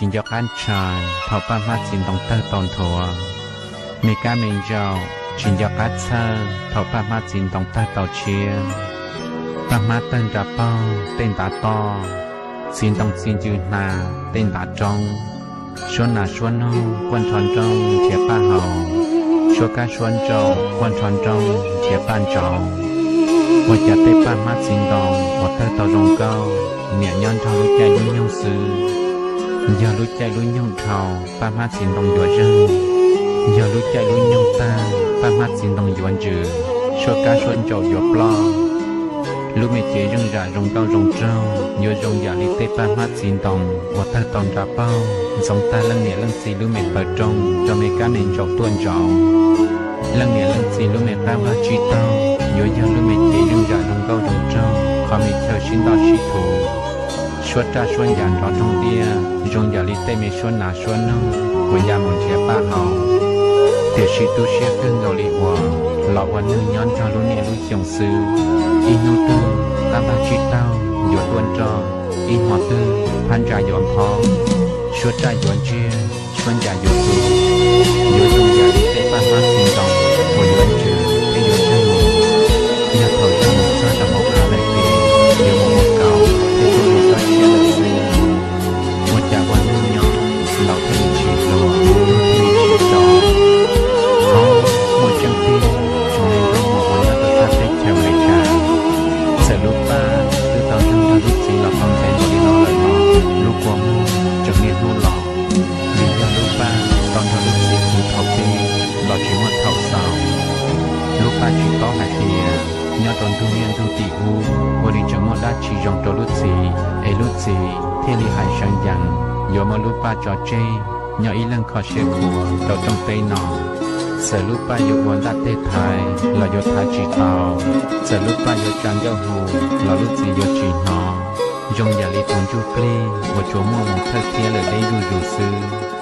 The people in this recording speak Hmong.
tsis nco qab ntshai thaum paj hmab txiv ntoo tawg tau nthuav. Me kab me ntsaum tsis nco qab txhawj thaum paj hmab txiv ntoo tawg tau tshiab. Paj hmab tawg nra paug tej ntav toj, txiv ntoo txi ncw hna tej ntav roob. Suab nas suab noog quaj nrho nrooj nrhiav paj haus, suab kab suab ntsaum quaj nrho nrooj nrhiav paj ntsauv. Ua cas tej paj hmab txiv ntoo uas tawg tau zoo nkauj niam nyob nrog lub caij lub nyoog xwb. Yog lub caij lub nyoog dhau, paj hmab txiv ntoo yuav zeeg. Yog lub caij lub nyoog tawg, paj hmab txiv ntoo yuav ntsws, suab kab suab ntsaum yuav ploj. Lub me cev zeej zam zoo nkauj zoo nraug yuav zoo yam li tej paj hmab txiv ntoo uas tawg tau nra paug ntxoov tag leej niam leej txiv lub me paws roob rau me kab me ntsaum tuaj ntsaum. Leej niam leej txiv lub me qab vaj tsib taug yuav yog lub me cev zeej zam zoo nkauj zoo nraug qhov me chaw sib ntoj sib thuv, suab raj suab ncas nrov roog tiaj zoo yam li tej me suab nas suab noog uas ya mus nrhiav paj haus. Tiam sis tu siab kawg nkaus li uas los ua neeg nyob nrog lub niaj lub xyoo xwb, ib hnub twg qab vaj tsib taug yuav tuaj nroj, ib hmo twg phab ntsa yuav nphob, suab raj yuav ntsiag, suab ncas yuav tu, yuav zoo yam li tej paj hmab txiv ntoo uas yuav ntsws thiab yuav zeeg mus. Yog thaum zeeg mus txog rau hauv av lawm ces yuav mus ua kaus thiab tuaj mus txog siab lawm xwb. Ua cas ua neeg nyob laus thiaj li tsis hluas, tuag thiaj li tsis tso. Hov, muaj tseeb tiag, tsoom me nkauj muam uas nyob rau sab teb chaws Amelikas, txawm lub paj twb tau zeeg nrog lub txiv los tau ntev npaum li no lawm los lub kua muag tseem niaj hnub los, vim yog lub paj tau nrog lub txiv kwv thaum pib los tsis muaj thaum xaus. Lub paj tsis paub hais tias nyob rau ntug niaj ntug tim ub ua li tseem muaj dab tsi zoo rau lub txiv es lub txiv thiaj li hais seev yees yuav muab lub paj tso tseg nyob ib leeg kho siab khuav rau rooj teb no. Txawm lub paj yuav ua ntaj teg thaiv los yuav thaiv tsis tau, txawm lub paj yuav tsa nkauj hu los lub txiv yuav tsis hnov, zoo yam li tus ntsuj plig uas tsuas muaj mus thawj thiab lawm deb zuj zus xwb.